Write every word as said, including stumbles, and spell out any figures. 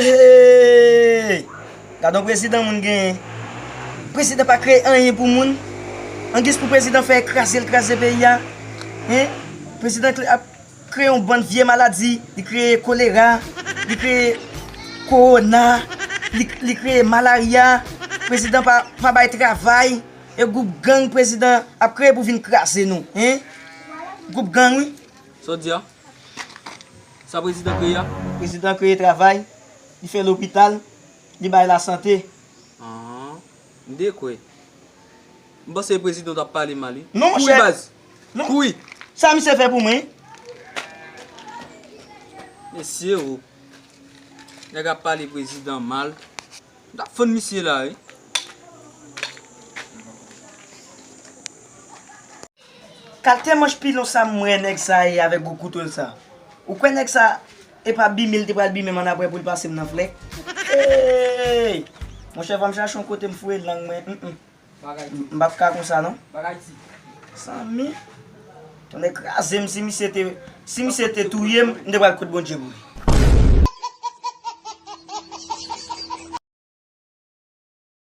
Hey! Gade yon prezidan moun genyen. Prezidan pa kreye anyen pou moun. Angiz pou prezidan fè kraze l kraze peyi a. Hein? Prezidan ap kreye yon bann vye maladi. Li kreye kolera. Li kreye kowona. Li, li kreye malarya. Prezidan pa, pa bay travay. E gwoup gang prezidan ap kreye pou vin kraze nou. Hein? Gwoup gang, wi. Sa w di a? Sa prezidan kreye a? Prezidan kreye travay, li fè lopital, li bay lasante. An, m te kwè. M panse prezidan t ap pale mal, wi. Non, monchè. Kouri, baz. Non. Kouri. Sa misye fè pou mwen? Mesye, o. Nèg ap pale prezidan mal. M t ap fann misye la, wi. Kalite manch pilon sa m wè nèg sa ye avèk gwo kouto l sa. Ou kwè nèg sa e pa bime l te pral bime m annapre pou l pase m nan flè? Hey! Monchè, fò m chache yon kote m foure lang mwen. Mm, mm. M p ap ka konsa non. Zanmi, tonnè kraze m, si misye te, si misye te touye m, m te pral kot Bondye pou li.